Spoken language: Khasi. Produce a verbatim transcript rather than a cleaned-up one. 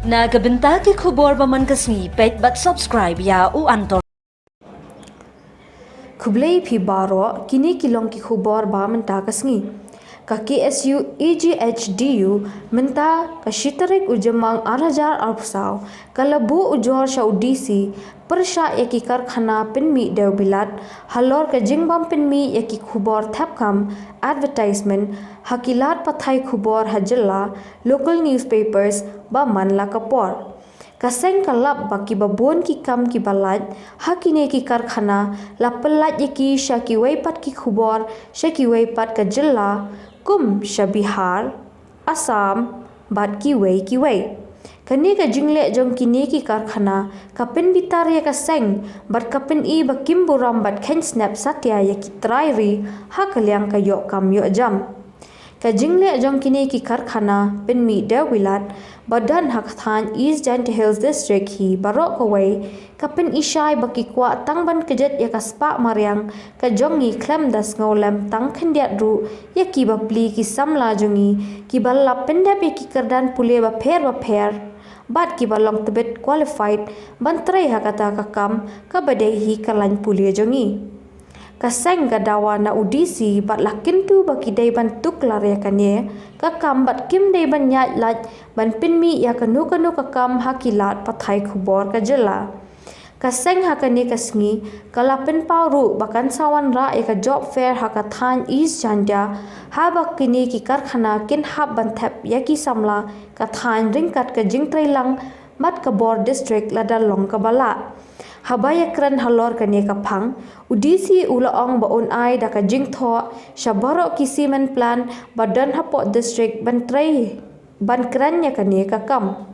Na ka bynta ki khubor ba man ka sngi, peit bad subscribe ïa u Antor. Khublei phi baroh, kine ki long ki khubor ba mynta ka sngi. Ka K S U A G H D U mynta ka shi tarik u Jymmang ar hajar arphew saw ka la buh ujor sha u D C pyrshah ïa ki karkhana pynmih dewbilat halor ka jingbym pynmih ïa ki khubor thep kam, advertisement, ha ki lad pathai khubor ha jylla, local newspapers, ba man la ka por. Ka seng ka lap ba kiba bun ki kam kiba lait ha kine ki karkhana la pyllait ïa ki sha kiwei pat ki khubor, sha kiwei pat ka jylla, kum sha Bihar, Assam, bad kiwei kiwei. Kane ka jingleh jong kine ki karkhana ka pynbitar ïa ka seng bad ka pyni ba kim burom bad kheiñ snep satia ïa ki trai ri ha ka liang ka ïoh kam ïoh jam. Ka jingleh jong kine ki karkhana pynmih dewbilat ba don ha ka thaiñ East Jaintia Hills District hi baroh kawei ka pyni shai ba ki kwah tang ban kjat ïa ka spah mariang ka jong ngi khlem da sngewlem tang khyndiat ruh ïa ki bapli ki samla jong ngi kiba la pyndep ïa ki kyrdan pule bapher bapher bad kiba long tbit qualified ban trei ha kata ka kam kaba dei hi ka lain pule jong ngi. Ka seng ka dawa na u D C bad la kyntu ba ki dei ban tuklar ïa kane ka kam bad kim dei ban ïaid lait ban pynmih ïa kano kano ka kam ha ki lad pathai khubor ka jylla. Ka seng ha kane ka sngi ka la pynpaw ruh ba kan sa wanrah ïa ka job fair ha ka thaiñ East Jaintia haba kine ki karkhana kin hap ban thep ïa ki samla ka thaiñ ryngkat ka jingtrei lang bad ka bor district lada long kaba lah. Haba ïakren halor kane ka phang, u D C u la ong ba un ai da ka jingthoh sha baroh ki cement plant ba don hapoh district ban trei ban kren ïa kane ka kam.